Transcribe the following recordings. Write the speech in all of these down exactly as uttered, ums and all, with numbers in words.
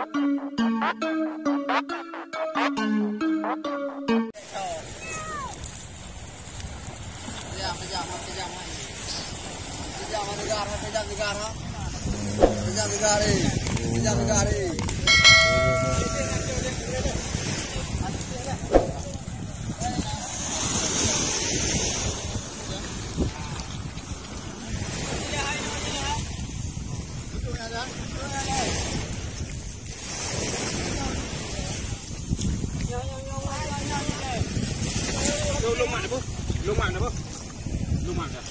Kejam, kejam, kejam. Kejam, kejam, kejam, kejam, ha? Kejam, kejam, eh. Kejam, kejam, eh. Lôn mak na boh. Lôn mak na boh. Lôn mak dah.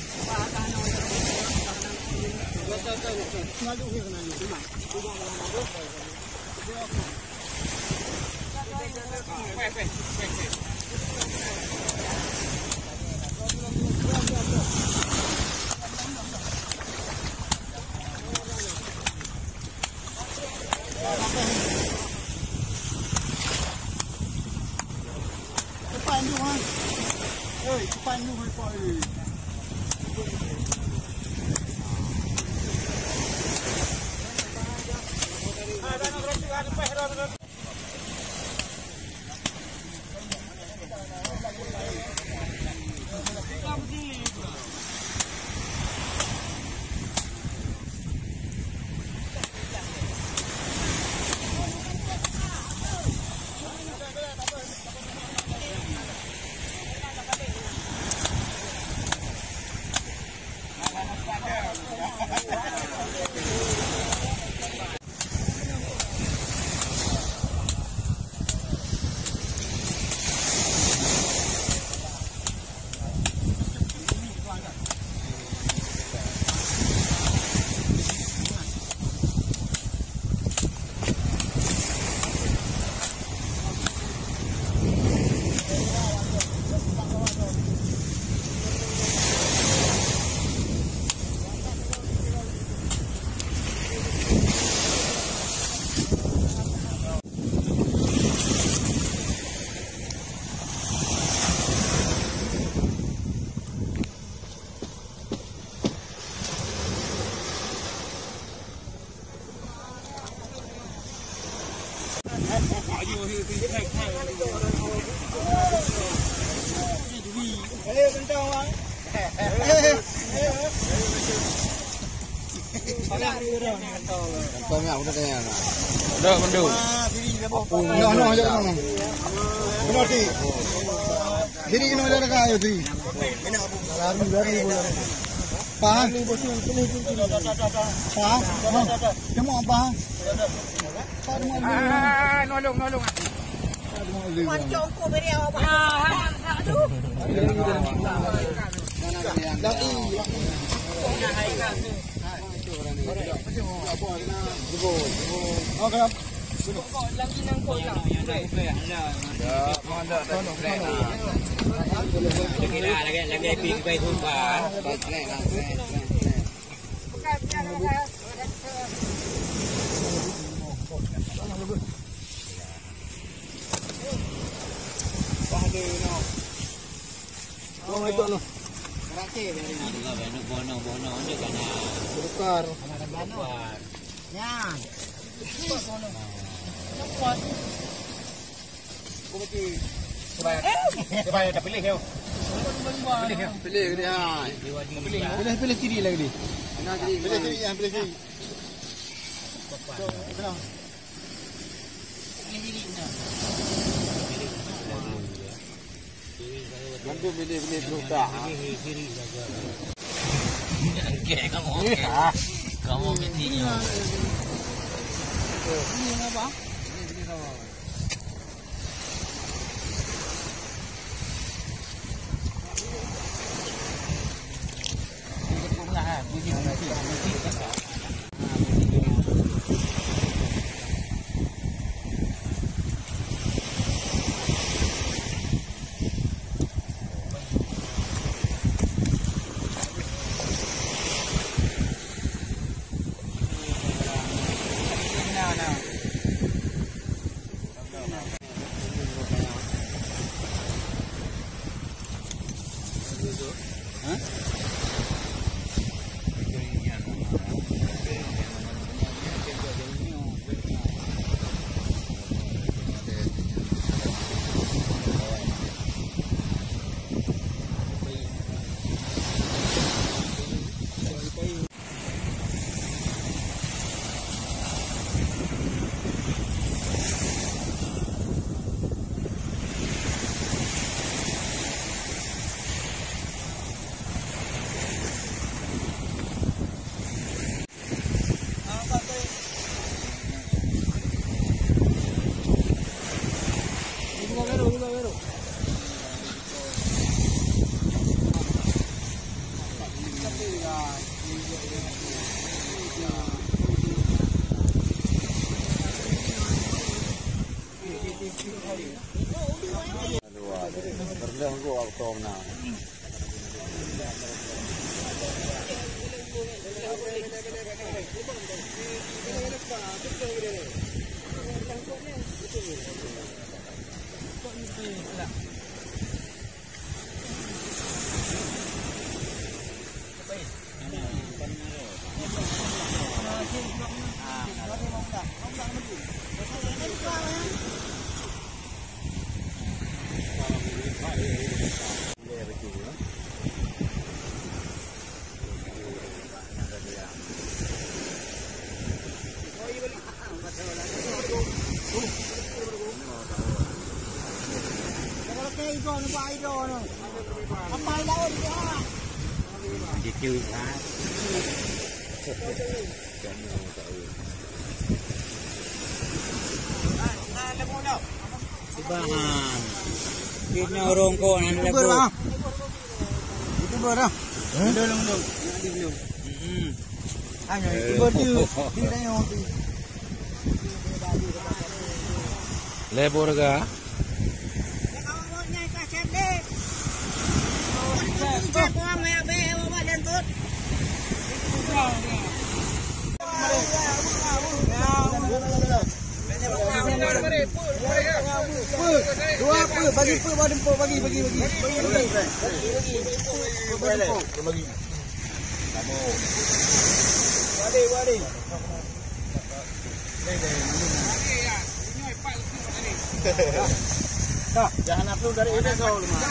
Udah, udah. Noh, noh, jom, noh. Noh, di. Diri kena jaga, ayo, diri. Lari, lari, lari. Paham? Paham? Paham? Tengok, paham? Ah, nolong, nolong. Pancong ko beri awak. Ah, aduh. Tukar. Nyan. Coba, coba dah pilih, yo. Pilih, yo. Pilih, pilih, ha. Pilih, pilih sendiri lagi ni. Pilih sendiri, ya, pilih sendiri. Bantu pilih-pilih perutak, ha. Kamu kecil. Sibahan. Kita ureueng kon hana YouTuber, lebu. Bang. YouTuber dah. Hah? Belum, belum. Nak di belum. Hmm. Hanya YouTuber tu. Di tengok tu. Lebu rega. Dua apa? Bagi apa? Bagi apa? Bagi, bagi, bagi. Bagi, bagi. Bagi apa? Bagi. Balik, balik. Dah. Jangan nak perlu dari ini kau, Mak.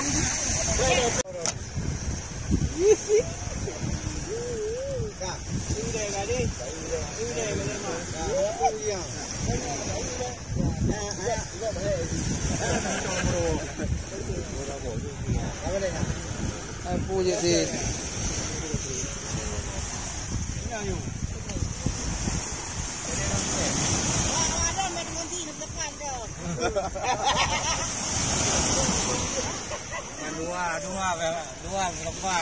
Dah. Ini dah, Mak. Ini dah, Mak. Apa dia? Dua, dua, dua, dua,